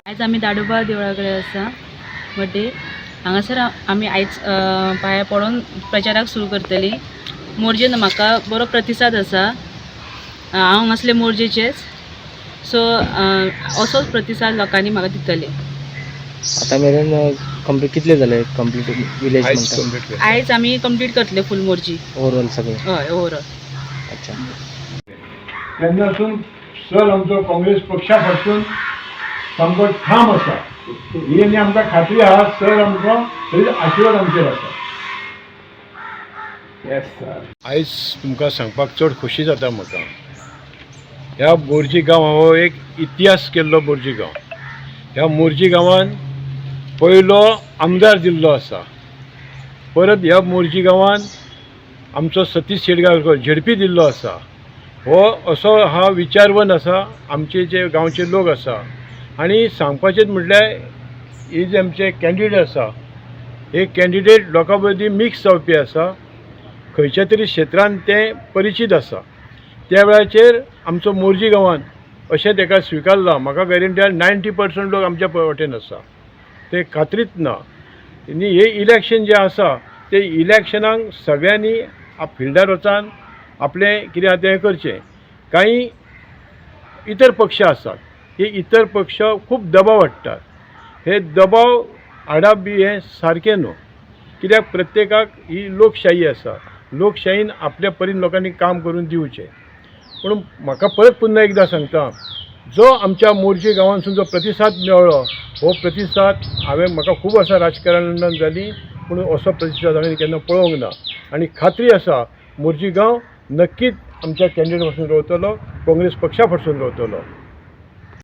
आयज आमी दाडोबा देवळा कडेन आसा बड्डे. हांगासर आमी आयज पांया पडोन प्रचाराक सुरू करतली. मोरजेन म्हाका बरो प्रतिसाद आसा. हांव हांगासले मोरजेचेच, सो असोच प्रतिसाद लोकांनी म्हाका दितले. आतां मेरेन कंप्लीट कितले जाले, कंप्लीट विलेज म्हणटा? आयज आमी कंप्लीट करतले फूल मोरजी. ओवरऑल सगळे? हय, ओवरऑल. अच्छा. तेन्नासून सर आमचो काँग्रेस पक्षा पासून सामको ठाम आसा ही आनी आमकां खात्री आहा. सर आमकां थंय आशिर्वाद आमचेर आसा. आयज तुमकां सांगपाक चड खोशी जाता म्हाका. ह्या मोरजी गांव हो एक इतिहास केल्लो मोरजी गांव. ह्या मोरजी गांवान पयलो आमदार दिल्लो आसा. परत ह्या मोरजी गांवान आमचो सतीश शेटगांवकर झेडपी दिल्लो आसा. हो असो हा विचारवंत आसा आमचे जे गांवचे लोक आसा. आनी सांगपाचें म्हटल्यार हे जे आमचे कॅन्डिडेट आसा, हे कॅन्डिडेट लोकां मदीं मिक्स जावपी आसा. खंयच्या तरी क्षेत्रान ते परिचीत आसा. त्या वेळाचेर आमचो मोरजी गांवान अशें ताका स्विकारला. म्हाका गॅरंटी, 90% लोक आमच्या वटेन आसा, ते खात्रीच ना. आनी हे इलेक्शन जें आसा ते इलेक्शनाक सगळ्यांनी फिल्डार वचान आपलें कितें आहा तें करचें. कांय इतर पक्ष आसात, हे इतर पक्ष खूब दबाव हाडटात. हे दबाव हाडप बी हें सारकें न्हू, कित्याक प्रत्येकाक ही लोकशाही आसा. लोकशाहीन आपल्या परीन लोकांनी काम करून दिवचें. पूण म्हाका परत पुन्हा एकदां सांगता, जो आमच्या मोरजी गांवांतसून जो प्रतिसाद मेळ्ळो, हो प्रतिसाद हांवें, म्हाका खूब वर्सां राजकारणान जालीं, पूण असो प्रतिसाद हांवें केन्ना पळोवंक ना. आनी खात्री आसा, मोरजी गांव नक्कीच आमच्या कॅन्डिडेट पासून रावतलो, काँग्रेस पक्षा पासून रावतलो.